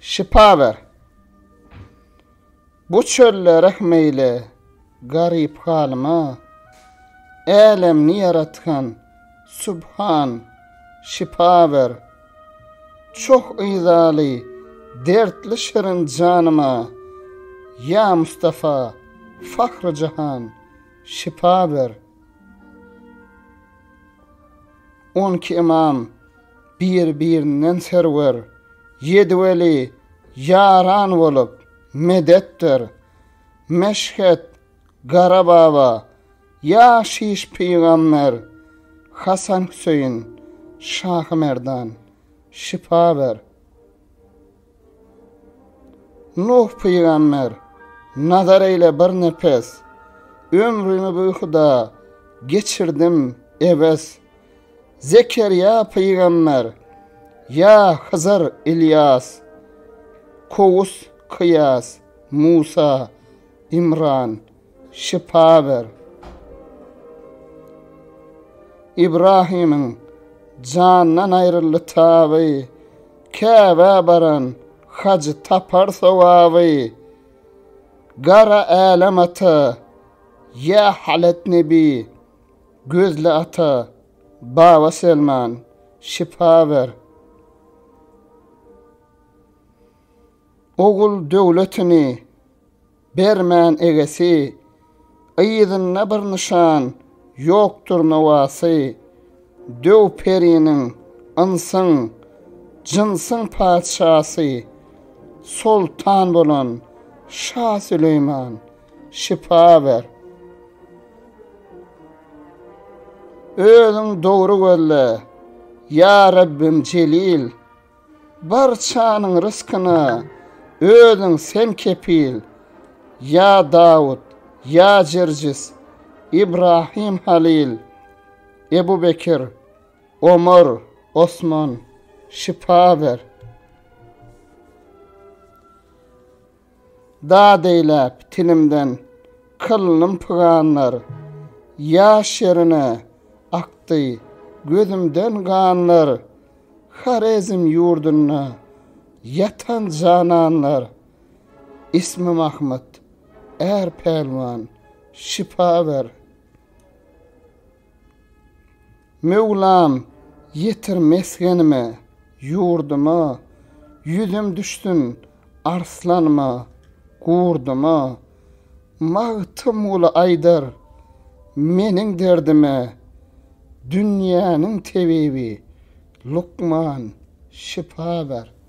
Şypa ber. Bu çölde rehm eýle garyp halyma, Älemni ýaratgan Subhan, şypa ber. Çoh yzaly dertli şirin janyma, Ýa Mustafa, fahry jahan, şypa ber. On iki ymam bir-birinden serwer, Ýedi weli ýaran bolup medet ber. Meşhet, Gara baba, ýa Şiş pygamber, Hasan Hüseýin, Şahy Merdan, şypa ber. Nuh pygamber, nazar eýle bir nepes, Ömrümi bihuda geçirdim ebes. Zekerýa pygamber, ýa Hyzyr Ylýas, Kowus Kyýas, Musa, Imran, şypa ber. Ybrahymyň jandan aýryldy taby, Käbä baran hajy tapar sogaby. Gara älem ata, ýa Halet nebi, Gözli ata, Baba Selman, şypa ber. Ogul döwletini bermän egesi, Yzynda bir nyşan ýokdur nowasy. Döw periniň, ynsyň, jynsyň patyşasy, Soltan bolan Şa Süleýman, şypa ber. Özüň dogry gözle, ýa Rabbim Jelil, Barçanyň ryskyna özüň sen kepil, Ýa Dawut, ýa Jirjis, Ibrahim Halyl, Ebu Bekir, Omar, Osman, şypa ber. Dat eýläp tilimden kyldym pyganlar, Ýaş ýerine akdy gözümden ganlar, Horezm ýurdunda ýatan jananlar, Ismi Mahmyt, är pälwan, şypa ber. Möwlam, ýetir mesgenime, ýurduma, Ýüzüm düşsün arslanyma, gurduma. Magtymguly aýdar meniň derdime, Dünýäniň tebibi, lukman, şypa ber.